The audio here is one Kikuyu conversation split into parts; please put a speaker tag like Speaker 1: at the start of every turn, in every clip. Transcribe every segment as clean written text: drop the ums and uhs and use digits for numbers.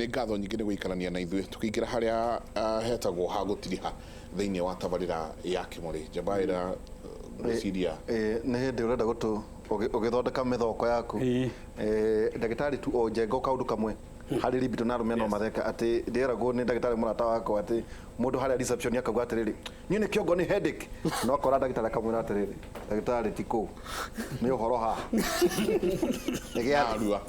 Speaker 1: Nĩ ngatho nyingĩ nĩ gũikarania na ithuĩ tũkĩingĩra harĩa hetagwo ha gũtiriha thĩinĩ wa tabarĩra ya Kĩmũrĩ Njabaĩra ngwĩciria.
Speaker 2: Nĩ hĩndĩ ũrenda gũtũ ũgĩthondeka mĩthoko yaku. Ndagĩtarĩ tu o njenga o kaũndũ kamwe harĩ libido na arũme no matheka atĩ ndĩragwo nĩ ndagĩtarĩ mũrata wakwa atĩ mũndũ harĩa reception akauga atĩrĩrĩ, "Niĩ nĩ kĩongo, nĩ headache," no akora ndagĩtarĩ akamwĩra atĩrĩrĩ, "Ndagĩtarĩ, ti kũu, nĩ ũhoro haha nĩ gĩathĩ."
Speaker 1: Narua.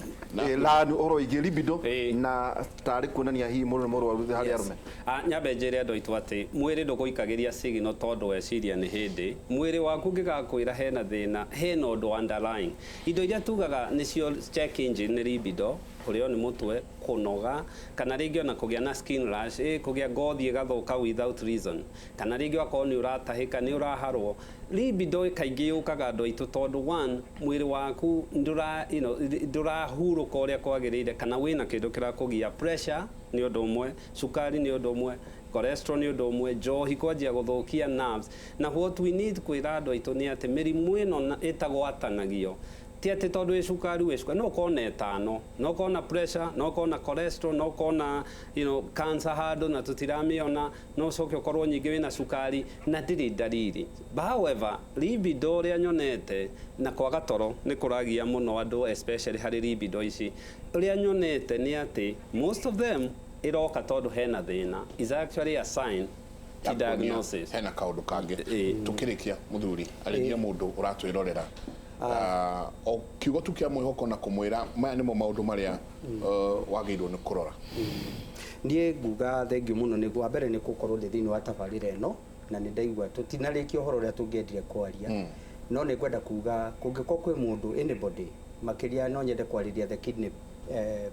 Speaker 2: Lanu ũhoro wĩgiĩ libido na tarĩ kuonania hihi mũndũ nĩ mũrwaru harĩ arũme.
Speaker 3: Ah, nyambe njĩre andũ aitũ atĩ mwĩrĩ ndũgũikagĩria signal tondũ weciria nĩ hĩndĩ mwĩrĩ waku ũngĩgakwĩra hena thĩna, hena ũndũ underlying. Indo iria tugaga nĩcio check engine nĩ libido, kũrĩo nĩ mũtwe, kũnoga, kana rĩngĩ ona kũgĩa na skin rash, kũgĩa ngothi ĩgathũka without reason, kana rĩngĩ ũgakorwo nĩ ũratahĩka, nĩ ũraharwo. Libido kaingĩ yũkaga, andũ aitũ, tondũ one, mwĩrĩ waku ndũra you know, ndũrahurũka ũrĩa kwagĩrĩire, kana wĩna kĩndũ kĩrakũgia. Pressure nĩ ũndũ ũmwe, cukari nĩ ũndũ ũmwe, cholesterol nĩ ũndũ ũmwe, njohi kwanjia gũthũkia nerves. Na what we need kwĩra andũ aitũ nĩ atĩ mĩrimũ ĩno ĩtagwatanagio ti atĩ tondũ wĩ cukari, wĩ cukari no ũkorwo na ĩtano, no ũkorwo na pressure, no ũkorwo na cholesterol, no ũkorwo na cancer handũ na tũtiramĩona, no ũcoke ũkorwo nyingĩ wĩna cukari na ndĩrĩ ndariri. But however, libido ũrĩa nyonete na kwaga toro nĩ kũragia mũno andũ, especially harĩ libido ici, ũrĩa nyonete nĩ atĩ most of them ĩroka tondũ hena thĩna, is actually a sign, ti diagnosis.
Speaker 1: Hena kaũndũ kangĩ. Tũkĩrĩkia, mũthuri, arĩria mũndũ ũratwĩrorera o kiugo tu kĩa mwĩhoko na kũmwĩra maya nĩmo maũndũ marĩa wagĩrĩirwo nĩ kũrora.
Speaker 4: Niĩ nguga thengiũ mũno nĩ wa mbere nĩ gũkorwo ndĩ thĩinĩ wa tabarĩra ĩno, na nĩ ndaigua tũtinarĩkia ũhoro ũrĩa tũngĩendire kwaria, no nĩ ngwenda kuga kũngĩkorwo kwĩ mũndũ, anybody, makĩria no nyende kwarĩria the kidney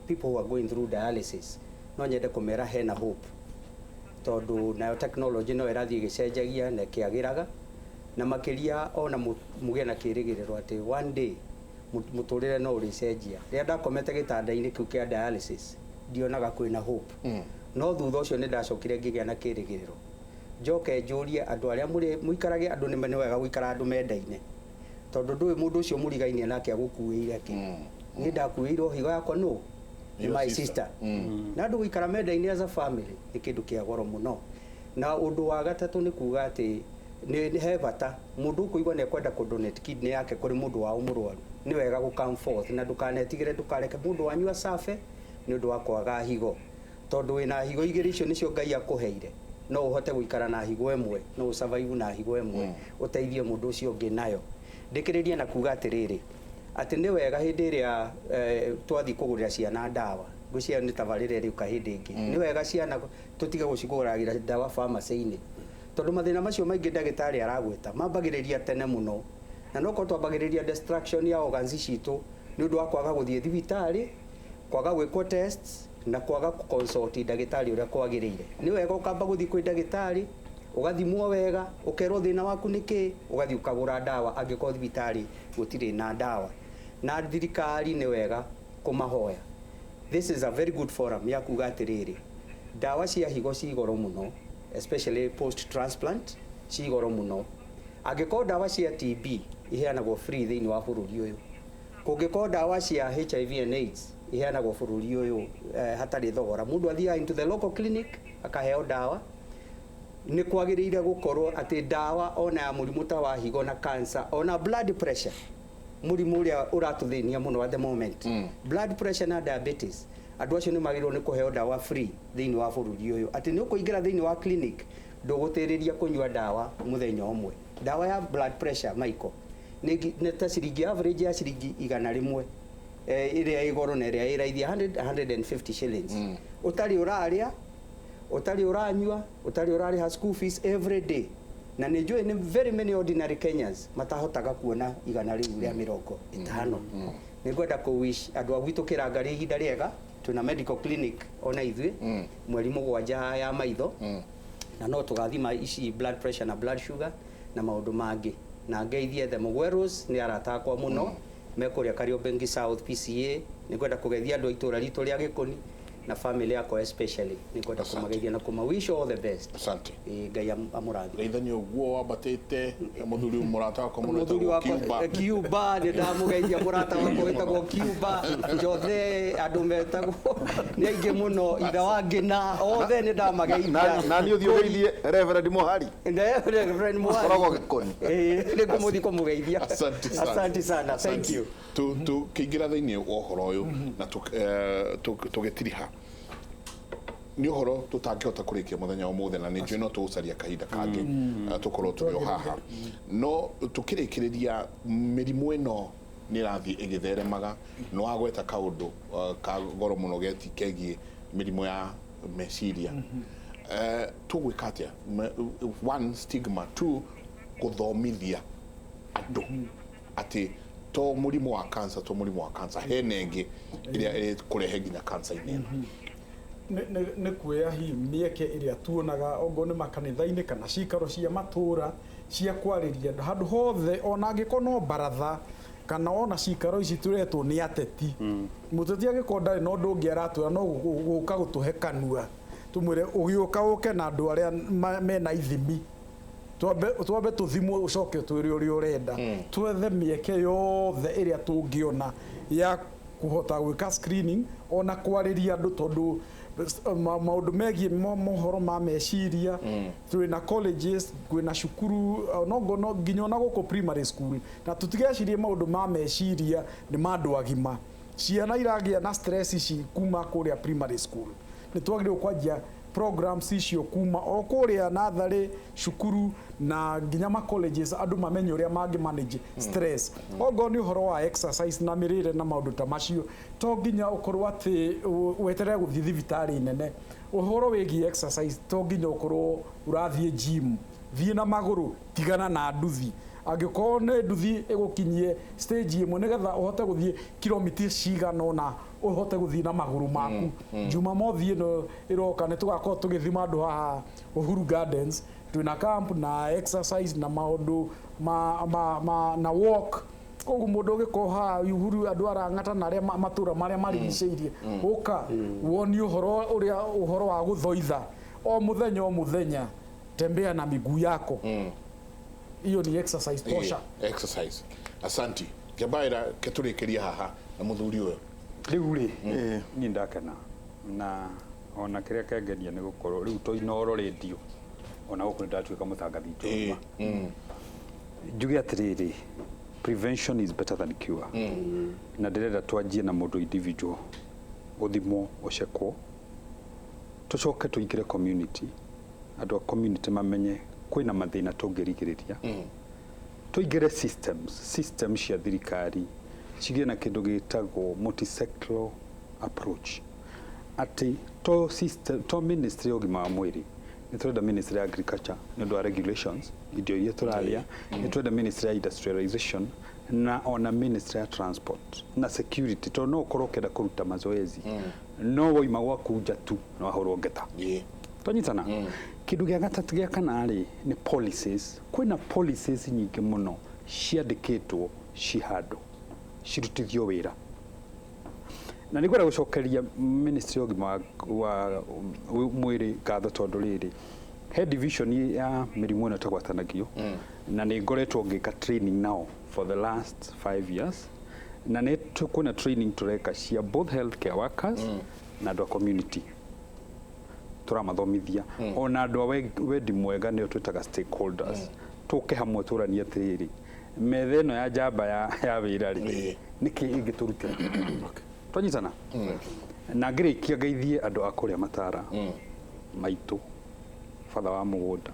Speaker 4: people who are going through dialysis, no nyende kũmera hena hope, tondũ nayo technology no ĩrathiĩ ĩgĩcenjagia na ĩkĩagĩraga, na makĩria ona mũgĩe na kĩrĩgĩrĩro atĩ one day mũtũrĩre no ũrĩcenjia. Rĩrĩa ndakomete gĩtanda-inĩ kĩu kĩa dialysis, ndionaga kwĩna hope, no thutha ũcio nĩ ndacokire ngĩgĩa na kĩrĩgĩrĩro. Njoke njũrie andũ arĩa mũrĩ mũikarage, andũ nĩ wega gũikara andũ mendaine, tondũ ndũĩ mũndũ ũcio mũrigainie nake agũkuĩire kĩ. Niĩ ndakuĩirwo higo yakwa nũ nĩ
Speaker 1: Your
Speaker 4: my
Speaker 1: sister.
Speaker 4: Sister. Na andũ gũikara mendaine as a family nĩ kĩndũ kĩa goro mũno. Na ũndũ wa gatatũ nĩ kuga atĩ nĩ he bata mũndũ ũkũigua nĩ ekwenda kũ donate kidney yake kũrĩ mũndũ wao mũrwaru, nĩ wega gũ come forth na ndũkanetigĩre, ndũkareke mũndũ wanyu acabe nĩ ũndũ wa kwaga higo, tondũ wĩna higo igĩrĩ, icio nĩcio Ngai akũheire. No ũhote gũikara na higo ĩmwe, no ũsurvive na higo ĩmwe, ũteithie mũndũ ũcio ũngĩ nayo. Ndĩkĩrĩrie na kuga atĩrĩrĩ, atĩ nĩ wega hĩndĩ ĩrĩa twathiĩ kũgũrĩra ciana ndawa, ngwĩciria nĩ tabarĩra ĩrĩũka hĩndĩ ĩngĩ, nĩ wega ciana tũtige gũcigũragĩra ndawa pharmacy-inĩ, tondũ mathĩna macio maingĩ ndagĩtarĩ aragwĩta mambagĩrĩria tene mũno, na no korwo twambagĩrĩria destruction ya organs citũ nĩ ũndũ wa kwaga gũthiĩ thibitarĩ, kwaga gwĩkwo tests na kwaga consult ndagĩtarĩ ũrĩa kwagĩrĩire. Nĩ wega ũkamba gũthiĩ kwĩ ndagĩtarĩ, ũgathimwo wega, ũkerwo thĩna waku nĩ kĩ, ũgathiĩ ũkagũra ndawa angĩkorwo thibitarĩ gũtirĩ na ndawa. Na thirikari nĩ wega kũmahoya, this is a very good forum ya kuga atĩrĩrĩ, ndawa cia higo ci goro mũno, especially post transplant ci goro mũno. Angĩkorwo ndawa cia TB iheanagwo free thĩinĩ wa bũrũri ũyũ, kũngĩkorwo ndawa cia HIV and AIDS iheanagwo bũrũri ũyũ hatarĩ thogora, mũndũ athiaga into the local clinic akaheo ndawa, nĩ kwagĩrĩire gũkorwo atĩ ndawa ona ya mũrimũ ta wa higo na cancer, ona blood pressure, mũrimũ ũrĩa ũratũthĩnia mũno at the moment, blood pressure na diabetes, andũ acio nĩ magĩrĩirwo nĩ kũheo ndawa free thĩinĩ wa bũrũri ũyũ, atĩ nĩ ũkũingĩra thĩinĩ wa clinic, ndũgũtĩrĩria kũnyua ndawa mũthenya ũmwe. Ndawa ya blood pressure, Michael, nĩ ta ciringi, average ya ciringi 100, ĩrĩa ĩ goro na ĩrĩa ĩ raithi 100, 150 shillings, ũtarĩ ũrarĩa, ũtarĩ ũranyua, ũtarĩ ũrarĩha school fees every day. Na nĩ njũĩ nĩ very many ordinary Kenyans matahotaga kuona 150. Nĩ ngwenda kũ wish andũ a gwitũ kĩrangarĩ ihinda rĩega. Twĩna medical clinic ona ithuĩ mweri 7 ya maitho, na no tũgathima ici blood pressure na blood sugar na maũndũ mangĩ. Na ngeithie the Mugweros, nĩ arata akwa mũno, me kũrĩa Kariobangi South PCA. Nĩ ngwenda kũgeithia andũ a itũũra ritũ rĩa Gĩkũni. Na family yakwa especially nĩ ngwenda
Speaker 1: Asante.
Speaker 4: kũmageithia na kũma wish all the best.
Speaker 1: Asante.
Speaker 4: Ĩĩ, Ngai amũrathime.
Speaker 1: Geithania ũguo wambatĩte mũthuri mũrata wakwa mũno
Speaker 4: Mũthuri
Speaker 1: wĩtagwo
Speaker 4: wakwa
Speaker 1: Cuba.
Speaker 4: Cuba, nĩ ndamũgeithia mũrata wakwa wĩtagwo Cuba Jothe, andũ metagwo nĩ aingĩ mũno, ithe wa Ngĩna, othe nĩ ndamageithia.
Speaker 2: Na niĩ ũthiĩ ũgeithie Reverend Mohari.
Speaker 4: Reverend Mohari.
Speaker 2: Akoragwo Gĩkoni.
Speaker 4: Ĩĩ, nĩ ngũmũthiĩ kũmũgeithia.
Speaker 1: Asante sana.
Speaker 4: Asante sana, thank
Speaker 1: Asante.
Speaker 4: you.
Speaker 1: Tukĩingĩra thĩinĩ wa ũhoro ũyũ na tũgĩtiriha nĩ ũhoro tũtangĩhota kũrĩkia mũthenya wa ũmũthĩ, na nĩ njũĩ no tũgũcaria kahinda kangĩ tũkorwo tũrĩ o haha, no tũkĩrĩkĩrĩria, mĩrimũ ĩno nĩ ĩrathiĩ ĩgĩtheremaga. Nĩ wagweta kaũndũ ka goro mũno geti kegiĩ mĩrimũ ya meciria. Tũgwĩka atĩa? One, stigma; two, gũthomithia andũ atĩ to mũrimũ wa cancer, to mũrimũ wa cancer, hena ĩngĩ ĩrĩa ĩkũrehe nginya cancer-inĩ ĩno.
Speaker 5: Nĩ kuoya hihi mĩeke ĩrĩa tuonaga ongorwo nĩ makanitha-inĩ kana cikaro cia matũra cia kwarĩria andũ handũ hothe, ona angĩkorwo no baratha kana ona cikaro ici tũretwo nĩ ateti. Mũteti angĩkorwo ndarĩ na ũndũ ũngĩ aratwĩra no gũka gũtũhe kanua, tũmwĩre ũgĩũka ũke na andũ arĩa mena ithimi, twambe tũthimwo, ũcoke ũtwĩre ũrĩa ũrenda. Twethe mĩeke yothe ĩrĩa tũngĩona ya kũhota gwĩka screening ona kwarĩria andũ, tondũ maũndũ megiĩ mohoro ma meciria, twĩna colleges, kwĩna cukuru, no ngono nginya ona gũkũ primary school, na tũtigecirie maũndũ ma meciria nĩ ma andũ agima. Ciana iragĩa na stress ici kuma kũrĩa primary school. Nĩ twagĩrĩirwo kwanjia programs icio kuma o kũrĩa natharĩ, cukuru na nginya ma colleges, andũ mamenye ũrĩa mangĩ manage stress. Ongorwo nĩ ũhoro wa exercise na mĩrĩre na maũndũ ta macio, to nginya ũkorwo atĩ weterere gũthiĩ thibitarĩ nene. Ũhoro wĩgiĩ exercise, to nginya ũkorwo ũrathiĩ gym, thiĩ na magũrũ, tigana na nduthi. Angĩkorwo nĩ nduthi ĩgũkinyie stage ĩmwe nĩgetha ũhote gũthiĩ kilomita cigana ũna, ũhote gũthiĩ na magũrũ maku. Jumamothi ĩno ĩroka nĩ tũgakorwo tũgĩthima andũ haha Uhuru Gardens, twĩna camp na exercise na maũndũ ma na walk. Koguo mũndũ ũgĩkorwo haha Uhuru, andũ arang'ata na arĩa matũra marĩa marigicĩirie, ũka woni ũhoro ũrĩa ũhoro wa gũthoitha o mũthenya o mũthenya, tembea na miguu yako, hiyo ni exercise tosha.
Speaker 1: Exercise. Asanti njabaira, ke tũrĩkĩrie haha na mũthuri ũyũ.
Speaker 6: Rĩu rĩ, niĩ ndakena na ona kĩrĩa kĩangenia nĩ gũkorwo rĩu to Inooro Radio, ona gũkũ nĩ ndatuĩka mũtangathi njorua. Njuge atĩrĩrĩ, prevention is better than cure, na ndĩrenda twanjie na mũndũ individual, ũthimwo, ũcekwo, tũcoke tũingĩre community, andũ a community mamenye kwĩna mathĩna tũngĩrigĩrĩria. Tũingĩre systems, system cia thirikari cigĩe na kĩndũ gĩtagwo multisectoral approach, atĩ to system, to ministry ya ũgima wa mwĩrĩ, nĩ tũrenda ministry ya agriculture nĩ ũndũ wa regulations, indo iria tũrarĩa, nĩ tũrenda ministry ya industrialization na ona ministry ya transport na security, tondũ no ũkorwo ũkĩenda kũruta mazoezi no woima gwaku nja tu no wahũrwo ngeta. Twanyitana. Kĩndũ gĩa gatatũ, gĩa kana rĩ, nĩ policies. Kwĩna policies nyingĩ mũno ciandĩkĩtwo ci handũ cirutithio wĩra, na nĩ ngwenda gũcokeria ministry ya ũgima wa mwĩrĩ ngatho, tondũ rĩrĩ he division ya mĩrimũ ĩno ĩtagwatanagio, na nĩ ngoretwo ngĩka training nao for the last 5 years, na nĩ kwĩna training tũreka cia both healthcare workers na andũ a community, tũramathomithia ona andũ a wendi mwega, nĩo twĩtaga stakeholders, tũke hamwe tũranie atĩrĩrĩ, metha ĩno ya njamba ya wĩra rĩ, nĩkĩ ĩngĩtũrutĩra. Twanyitana. Na ngĩrĩkia, ngeithie andũ a kũrĩa matara maitũ, batha wa mũgũnda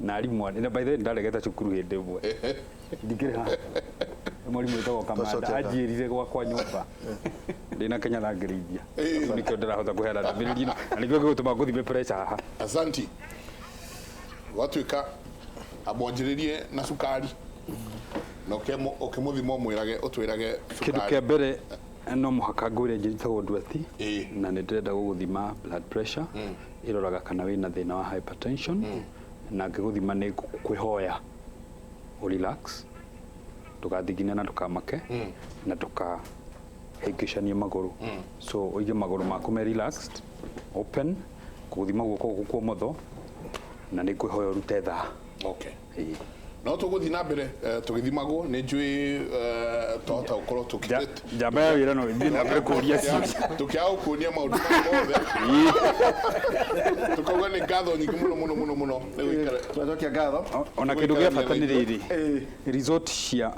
Speaker 6: na arimũ na by the way ndaregete cukuru hĩndĩ ĩmwe, ndingĩrĩ haha. Mwarimũ wĩtagwo Kamanda
Speaker 2: Twacokia ngatho.
Speaker 6: anjĩrire gwakwa nyũmba ndĩna Kenyatta ngĩrĩithia. Rĩu nĩkĩo ndĩrahota kũheana ndũmĩrĩri ĩno na nĩkĩo gĩgũtũma ngũthime pressure haha.
Speaker 1: Asanti. Gwatuĩka amwanjĩrĩrie na cukari na ũkĩmũthima ũmwĩrage, ũtwĩrage
Speaker 6: Kĩndũ kĩa
Speaker 1: cukari.
Speaker 6: mbere no mũhaka ngwĩre njĩtagwo Ndweti na nĩ ndĩrenda gũgũthima blood pressure, ĩroraga kana wĩna thĩna wa hypertension, na ngĩgũthima nĩ ngũkwĩhoya ũ relax, ndũgathigine na ndũkamake na ndũka Hĩngĩcanie magũrũ, so ũige magũrũ maku me relaxed, open, kũthima guoko gũkũ kwa ũmotho, na nĩ ngwĩhoya ũrute thaa.
Speaker 1: Okay.
Speaker 6: Ĩĩ.
Speaker 1: No tũgũthiĩ na mbere tũgĩthimagwo nĩ njũĩ twahota gũkorwo
Speaker 6: Njamba ya wĩra no ĩthiĩ na mbere kũria ciũria.
Speaker 1: Tũkĩaga gũkuonia maũndũ maya mothe, tũkauga nĩ ngatho nyingĩ mũno mũno mũno mũno nĩ gũikara.
Speaker 2: Twacokia ngatho.
Speaker 6: Ona kĩndũ gĩa bata nĩ rĩrĩ,
Speaker 2: Ĩĩ.
Speaker 6: result cia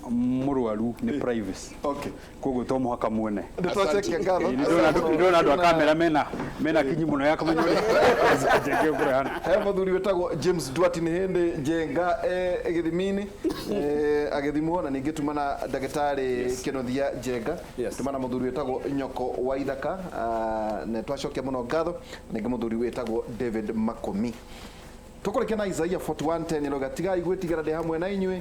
Speaker 6: mũrwaru nĩ privacy,
Speaker 2: Okay.
Speaker 6: koguo to mũhaka muone.
Speaker 2: Nĩ twacokia ngatho.
Speaker 6: Ĩĩ, nĩ ndĩrona andũ a kamera mena kinyi mũno ya kũmenya ũrĩa Njenga ũkũrehana.
Speaker 2: He mũthuri wĩtagwo James Duarte, nĩ hĩndĩ Njenga gĩthimi-inĩ agĩthimwo, na ningĩ tuma na ndagĩtarĩ Kĩnuthia Njenga. Tuma na mũthuri wĩtagwo Nyoko wa Ithaka, na twacokia mũno ngatho, na ningĩ mũthuri wĩtagwo David Makomi. Tũkũrĩkia na Isaia 41:10 ĩroiga, "Tigai gwĩtigĩra, ndĩ hamwe na inyuĩ,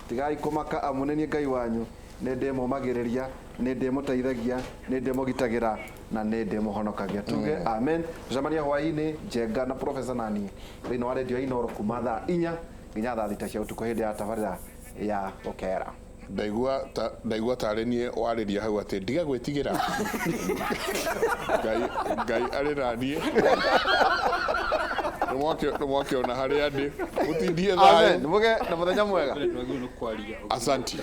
Speaker 2: tigai kũmaka, amu nĩ niĩ Ngai wanyu, nĩ ndĩmũmagĩrĩria, nĩ ndĩmũteithagia, nĩ ndĩmũgitagĩra na nĩ ndĩmũhonokagia." Tuge amen. Tũcemania hwaĩ-inĩ, Njenga na profesa nani, thĩinĩ wa redio ya Inoro kuma thaa 4 nginya thaa 6 cia ũtukũ, hĩndĩ ya tabarĩra ya Gũkera.
Speaker 1: Ndaigua tarĩ niĩ warĩria hau atĩ ndiga gwĩtigĩra, Ngai, Ngai arĩ na niĩ. Nĩ mwakĩona harĩa ndĩ. Mũtindie
Speaker 2: Amen.
Speaker 1: thayũ.
Speaker 2: Mũge na mũthenya mwega.
Speaker 6: Twagĩrĩirwo nĩ kwaria.
Speaker 1: Asante.